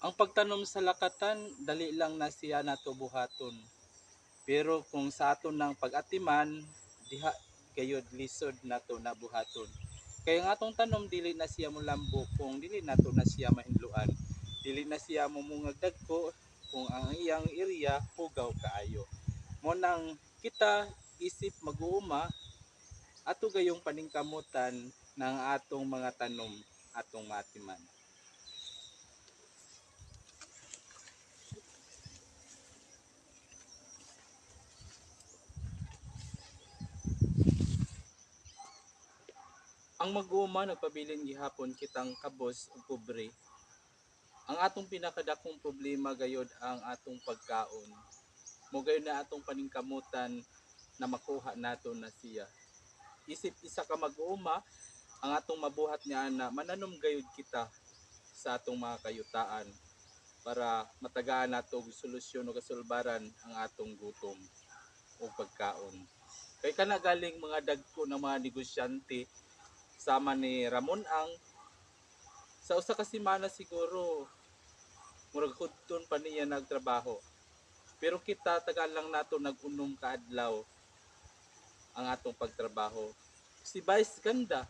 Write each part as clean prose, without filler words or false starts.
Ang pagtanom sa lakatan, dali lang na siya nato buhaton. Pero kung sa aton ng pag-atiman, diha gayod lisod nato na buhaton. Kaya ang atong tanom dili na siya molambo kung dili nato na siya mahinloan. Dili na siya mumungag dagko kung ang iyang area hugaw kaayo. Mo nang kita isip mag-uuma, ato gayong paningkamutan ng atong mga tanom atong maatiman. Ang mag-uuma nagpabilin gihapon kitang kabos ug pobre. Ang atong pinakadakong problema gayod ang atong pagkaon. Mo gayon na atong paningkamutan na makuha nato na siya. Isip isa ka mag-uuma, ang atong mabuhat niya na mananom gayud kita sa atong mga kayutaan para matagaan nato og solusyon o kasulbaran ang atong gutom o pagkaon. Kay kana galing mga dagko ng mga negosyante sama ni Ramon Ang sa usa ka semana siguro murag hudton pa niya nagtrabaho. Pero kita tagaan lang nato nag-unom ka adlaw ang atong pagtrabaho. Si Vice Ganda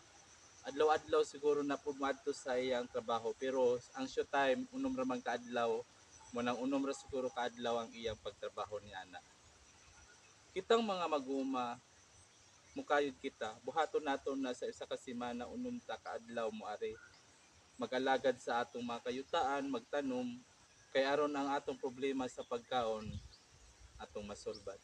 adlaw-adlaw siguro na pud moadto sa iyang trabaho, pero ang showtime unom ra man kaadlaw, mo nang unom ra siguro kaadlaw ang iyang pagtrabaho ni ana. Kitang mga mag-uuma, mukayod kita, buhaton nato na sa isa ka semana unom ta kaadlaw moari mag-alagad sa atong mga kayutaan, magtanom, kay aron ang atong problema sa pagkaon atong masulbad.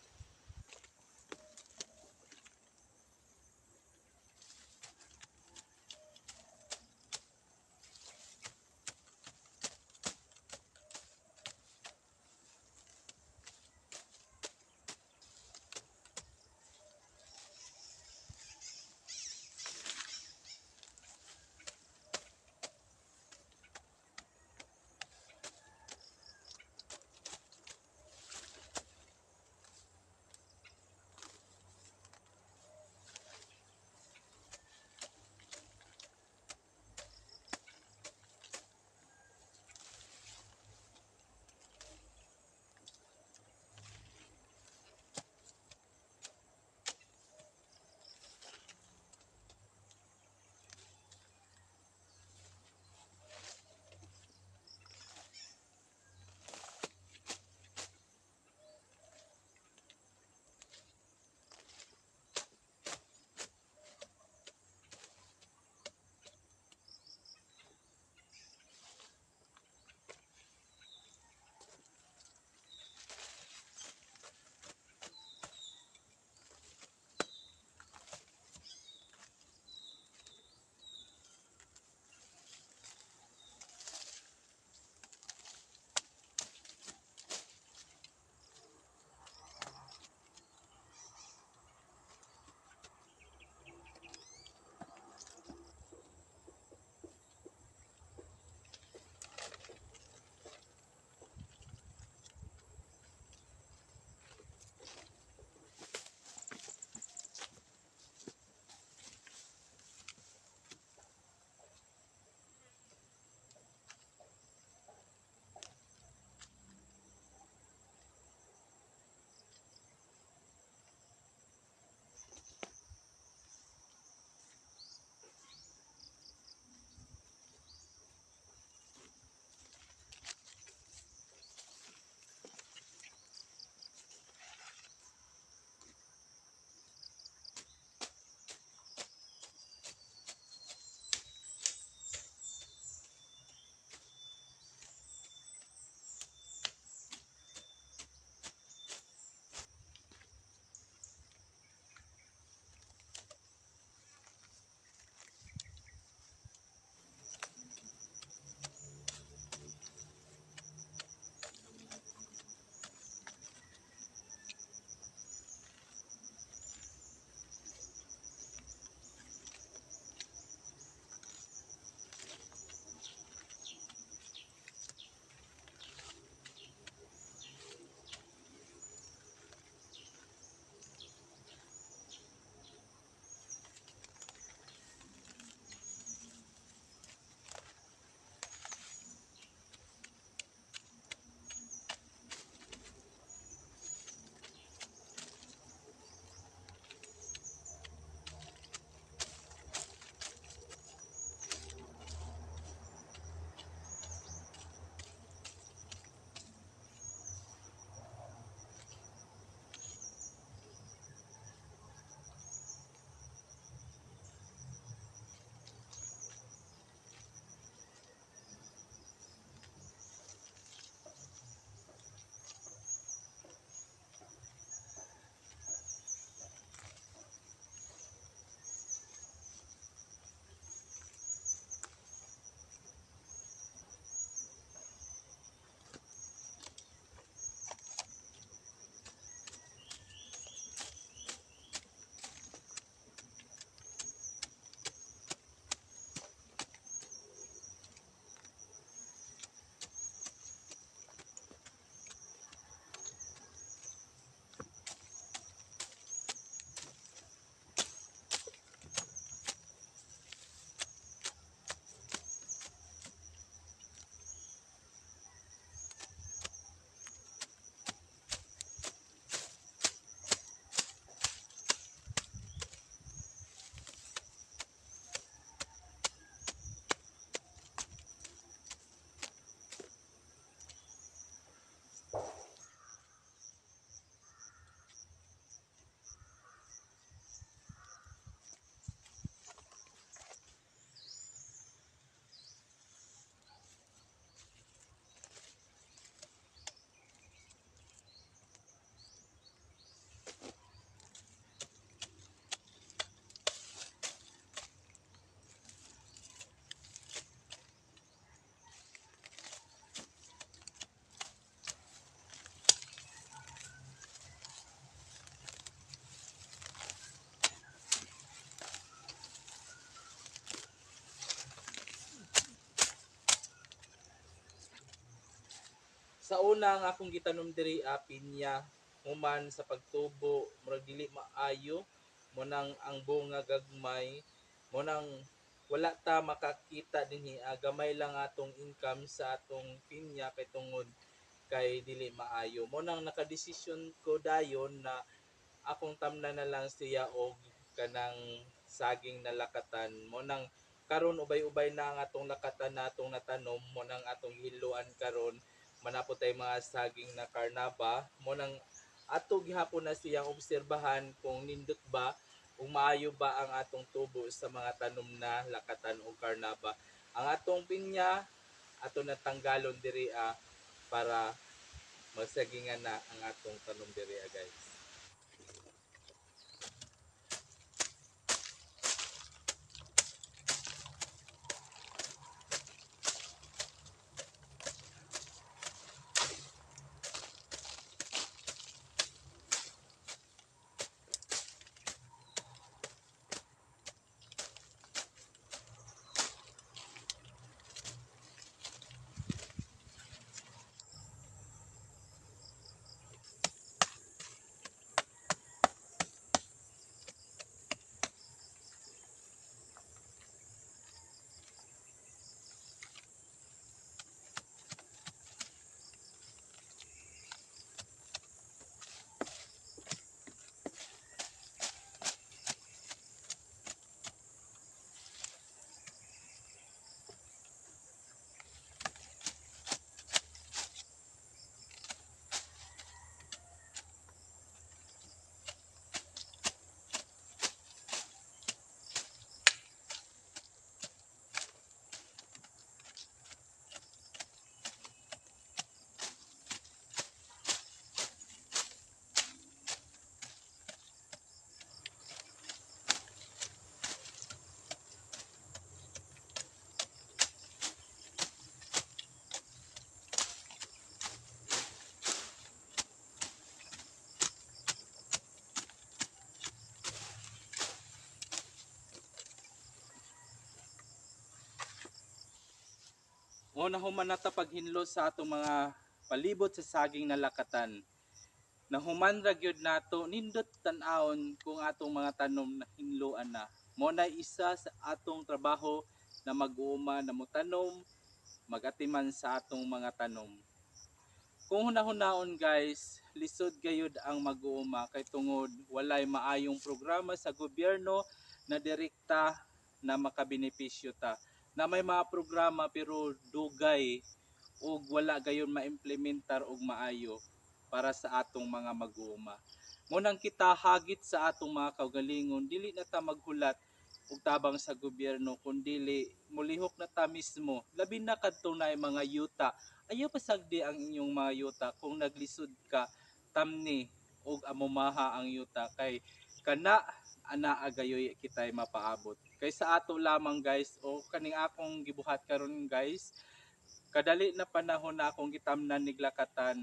Sa una, ang akong gitanom diri pinya, human sa pagtubo murag dili maayo, mo nang ang bunga gagmay, mo nang wala ta makakita dinhi, gamay lang atong income sa atong pinya kay tungod kay dili maayo. Mo nang nakadesisyon ko dayon na akong tamnan na lang siya og kanang saging na lakatan. Mo nang karon ubay-ubay na ang atong lakatan na atong natanom, mo nang atong hiluan karon manapot tay mga saging na karnaba. Mo nang ato gihapon na siyang obserbahan kung nindot ba ug maayo ba ang atong tubo sa mga tanom na lakatan o karnaba. Ang atong pinya ato natanggalon diri para masagingan na ang atong tanom diri guys. O nahuman na ta paghinlo sa atong mga palibot sa saging na lakatan. Nahuman ra gyud nato, nindot tan-awon kung atong mga tanom na hinloan na. Mo na isa sa atong trabaho na mag-uuma na motanom, magatiman sa atong mga tanom. Kung hunahunahon guys, lisod gayud ang mag-uuma kay tungod walay maayong programa sa gobyerno na direkta na makabenepisyo ta. Na may mga programa pero dugay ug wala gayon maimplementar og maayo para sa atong mga mag-uuma. Munang kita hagit sa atong mga kaugalingon, dili na ta maghulat og tabang sa gobyerno kundili mulihok na ta mismo. Labi na kadto naay mga yuta. Ayaw pasagdi ang inyong mga yuta kung naglisod ka tamni og amumaha ang yuta kay kana ana agayoy kitay mapaabot. Kay sa ato lamang guys, o kaning akong gibuhat karon guys, kadali na panahon na akong gitamnan niglakatan,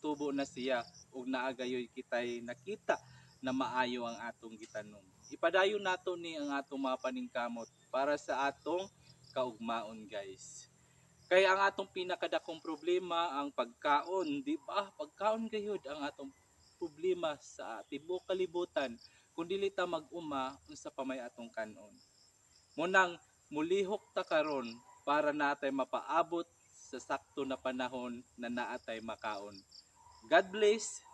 tubo na siya ug naagayoy kitay nakita na maayo ang atong gitanom. Ipadayon nato ni ang atong mga paningkamot para sa atong kaugmaon guys. Kay ang atong pinakadakong problema ang pagkaon, di ba? Pagkaon gayud ang atong problema sa tibuok kalibutan. Kung dili ta mag-uma, unsa pa may atong kanon. Munang mulihok ta karon para natay mapaabot sa sakto na panahon na naatay makaon. God bless.